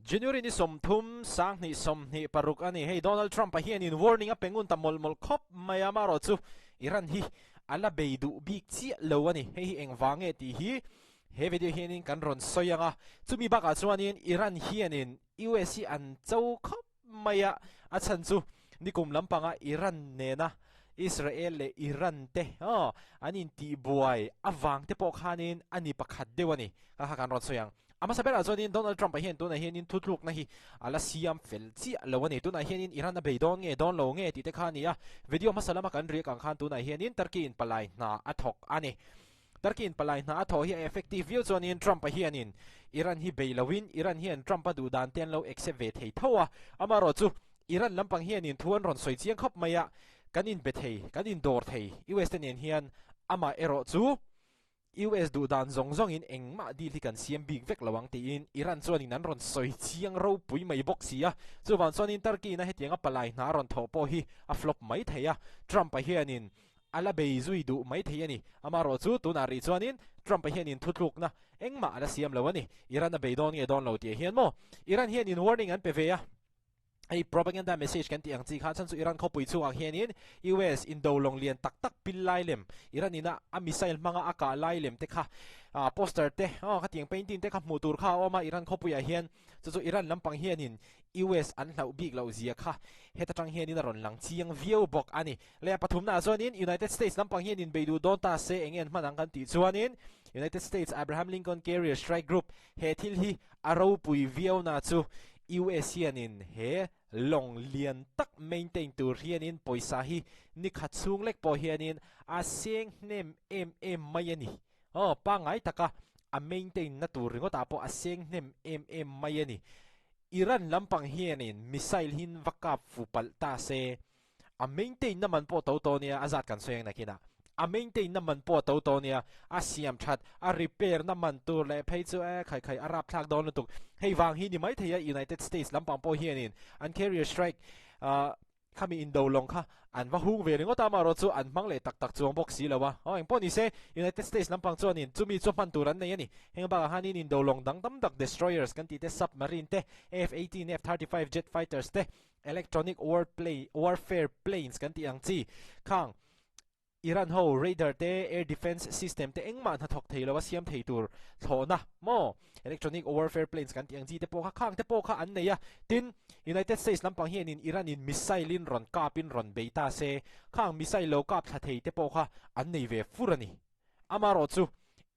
January ni 30, 2026 a ni. Hei Donald Trump-a hianin warning a pe ngun ta mawlh mawlh khawp mai a, amaherawhchu Iran hi a la bei duh bik chiah lo a ni. Hei hi engvang nge tih hi he video hianin kan rawn sawi ang a, chumi bakah chuanin Iran hianin US hi an cho khawp mai a, a chhan chu nikum lampanga Iran nena Israel leh Iran te an intihbuai avang te pawh khanin a ni pakhat deuh a ni. Kha kha kan rawn sawi ang. A hmasa berah chuanin Donald Trump-a hian tunah hianin thutlukna hi a la siam fel chiah lo a ni. Tunah hianin Iran a bei dawn nge dawn lo nge tih te kha a ni a. Video hmasa lama kan riak ang khan tunah hianin Turkey-in palai hna a thawk a ni. Turkey-in palai hna a thawh hi a effective viau chuanin Trump-a hianin Iran hi bei loin Iran hian Trump-a duh dan te an lo accept ve thei tho a. Amaherawhchu Iran lampang hianin thu an rawn sawi chiang khawp mai a, kan inbe thei, kan indawr thei US te nen hian amaherawhchu US duh dan zawng zawngin engmah deal hi kan siam bik vek lo ang tiin Iran chuanin an rawn sawi chiang ropui mai bawk si a. Chuvang chuanin Turkey-in a hetianga palai hna a rawn thawh pawh hi a flop mai thei a, Trump-a hianin a la bei zui duh mai thei a ni. Amaherawhchu tunah rih chuanin Trump-a hianin thutlukna engmah a la siam lo a ni. Iran a bei dawn nge dawn lo tih hian maw Iran hianin warning an pe ve a. Hei propaganda message kan tih ang chi kha chhan chu Iran khawpui chhungah hianin US indo lawng lian tak tak pil lai lem, Iran ina a missile hmanga a kah lai lem te kha poster te khatiang painting te kha hmuh tur kha a awm a Iran khawpuiah hian chu chu Iran lampang hianin US an hlauh bik loh zia kha heta tang hianin a rawn lang chiang viau bawk a ni. Leh a pathumnaah chuanin United States lampang hianin bei duh dawn ta se eng nge an hman ang kan tih chuanin United States Abraham Lincoln Carrier Strike Group he thil hi a ropui viau na chu US hianin he lawng lian tak maintain tur hianin pawisa hi ni khat chhung lek pawh hianin a seng hnem em em mai a ni. Aw, pangngai taka a maintain na tur ringawtah pawh a seng hnem em em mai a ni. Iran lampang hianin missile hin va kap fu palh ta se, A maintain na man pawh to to nia, a zat kan sawi ang nakinah. A maintain na man pawh to to nia, a siam that, a repair na man tur leh phei chu eh khai khai a rapthlak dawn lutuk. Hei vang hi ni maithei a United States lampang pawh hianin an carrier strike ah khami indo lawng kha an va hung ve ringawt a, amaherawh chu an hmang leh tak tak chuang bawk si lo a. Aw engpawh ni se United States lampang chuanin chumi chu hman tur an nei a ni. Heng bakah khanin indo lawng dang tam tak destroyers kan tih te, submarine te, F-18, F-35 jet fighters te, Electronic war play warfare planes kan tih ang chi khang Iran ho radar te air defense system te engmah hnathawk thei lo a siam thei tur thlawhna maw electronic warfare planes kan tih ang chi te pawh kha khang te pawh kha an nei a tin United States lampang hianin Iran in missile in rawn kap in rawn bei ta se khang missile lo kap thla thei te pawh kha an nei ve fur a ni amarawh chu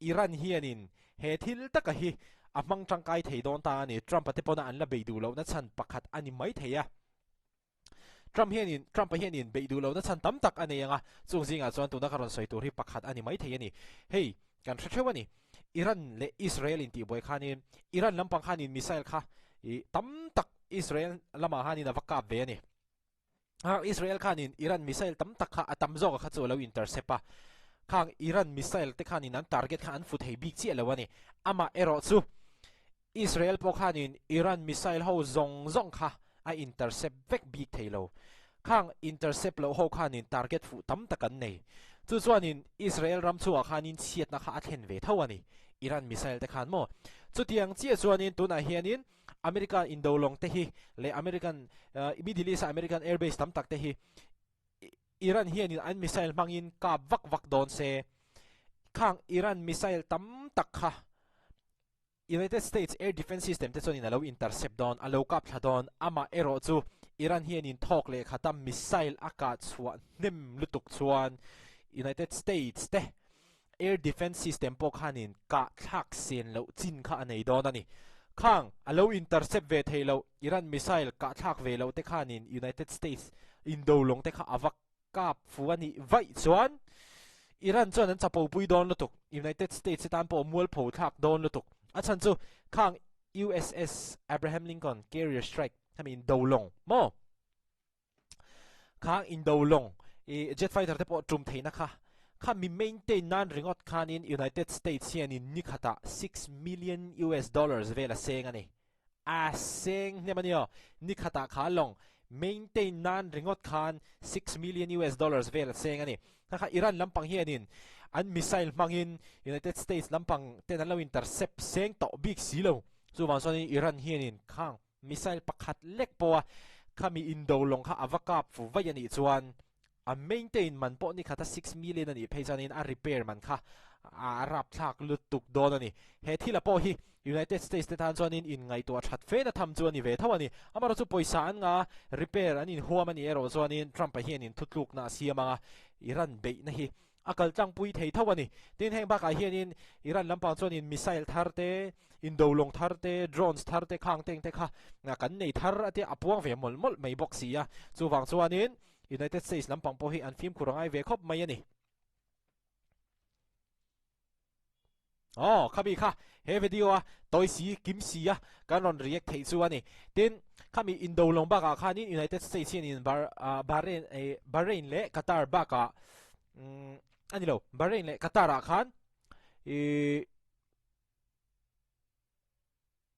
Iran hianin he thil taka hi a hmang tangkai thei dawn ta a ni. Trump-a te pawna an la bei duh lohna chhan pakhat a ni mai thei a. Trump hianin Trump-a hianin beih duh lohna chhan tam tak a nei ang a, chung zingah chuan tuna ka rawn sawi tur hi pakhat a ni mai thei a ni. Hei, kan hre theuh a ni. Iran leh Israel intihbuai khanin Iran lampang khanin missile kha i tam tak Israel lamah khanin a va kap ve a ni. Israel khanin Iran missile tam tak kha a tam zawk a kha chu a lo intercept a, khang Iran missile te khanin an target kha an fu thei bik chiah lo a ni. Amah erawh chu Israel pawh khanin Iran missile ho zawng zawng kha a intercept vek bik thei lo. Khang intercept loh ho khanin target fuh tam tak an nei. Chu chuanin Israel ram chungah khanin chhiatna kha a thlen ve tho a ni, Iran missile te khan maw. Chutiang chiah chuanin tunah hianin America indo lawng te hi leh American Middle East a American air base tam tak te hi Iran hianin an missile hmangin kap vak vak dawn se khang Iran missile tam tak kha United States air defense system te chuanin a lo intercept dawn a lo kap thla dawn amah erawh chu Iran hianin thawk leh khata missile a kah chhuah hnem lutuk chuan United States te Air Defence System pawh khanin kah thlak sen loh chin kha a nei dawn a ni. Khang a lo intercept ve thei loh Iran missile kah thlak ve loh te khanin United States indo lawng te kha a va kap fu a nih vaih chuan Iran chuan an chapo pui dawn lutuk, United States tan pawh mualpho thlak dawn lutuk. A chhan chu khang USS Abraham Lincoln carrier strike hemi indo lawng maw? Khang indo lawng i jet fighter te pawh tum theihna kha kha mi maintain nan ringawt khanin United States hianin ni khatah 6 million US dollars vel a seng a ni. A seng hnem a ni aw. Ni khatah kha lawng maintain nan ringawt khan 6 million US dollars vel a seng a ni. Kha kha Iran lampang hianin an missile hmangin United States lampang ten an lo intercept seng tawh bik si lo. Chuvang chuanin Iran hianin khang missile pakhat lek pawha khami indo lawng kha a va kap fu vaih a nih chuan a maintain man pawh ni khata 6 million a nih phei chuanin a repair man kha a rapthlak lutuk dawn a ni. He thila pawh hi United States te tan chuanin inngaihtuah that fe na tham chu a ni ve tho a ni. Amaherawhchu pawisa an nga repair an inhuam a nih erawh chuanin Trump-a hianin thutlukna a siam anga Iran beihna hi a kal tlangpui thei tho a ni. Tin, heng bakah hianin Iran lampang chuanin missile thar te, indo lawng thar te, drones thar te, khang teng te kha kan nei thar a tia a puang ve mawlh mawlh mai bawk si a. Chuvang chuanin United States lampang pawh hi an fimkhur a ngai ve khawp mai a ni. Aw, khami kha he video a tawi si kim si a kan rawn react theih chu a ni. Tin, khami indo lawng bakah khanin United States hianin Bahrain Bahrain leh Qatar bakah umm a ni lo, Bahrain leh Qatar ah khan ih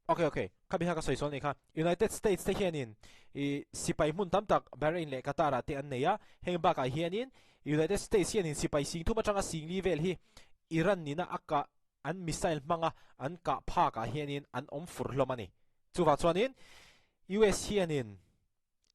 Ok ok, khami kha ka sawi sawl ni kha. United States te hianin i sipai hmun tam tak Bahrain leh Qatar ah te an nei a, heng bakah hianin United States hianin sipai sing thum atanga sing li vel hi Iran nina a kah an missile hmanga an kah phak ah hianin an awm fur hlawm a ni. Chuvang chuanin US hianin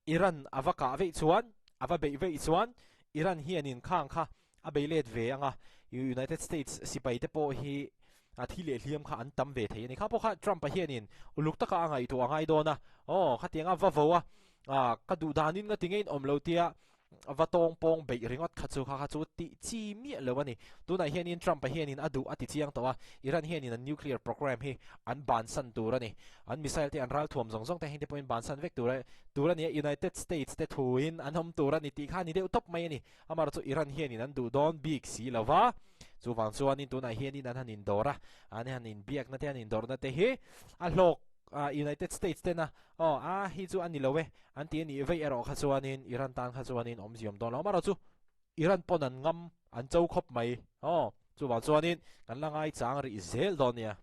Iran a va kah veih chuan, a va beih veih chuan Iran hianin khang kha a bei let ve ang a, United States sipai te pawh hi a thi leh hliam kha an tam ve thei a ni. Kha pawh kha Trump-a hianin uluk taka a ngaihtuah a ngai dawn a, aw khatianga va vo a, ka duh danin nga ti ngeiin awm lo tia va tawng pawng beih ringawt kha chu kha kha chu tih chi miah lo a ni. Tunah hianin Trump-a hianin a duh a ti chiang tawh a, Iran hianin an nuclear program hi an bansan tur a ni. An missile te an ralthuam zawng zawng te heng te pawhin bansan vek tur a tur a ni a, United States te thuin an awm tur a ni tih kha a ni deuh tawp mai a ni. Amaherawhchu Iran hianin an duh dawn bik si lo va, chuvang chuanin tunah hianin an han indawr a, an han inbiakna te an indawrhna te hi a hlawk United States tena aw a hi chu a ni lo e an ti a nih veih erawh kha chuanin Iran tan kha chuanin awmzia awm dawn lo. Amaherawhchu Iran pawn an ngam an cho khawp mai aw, chuvang chuanin kan la ngaichang rih zel dawn nia.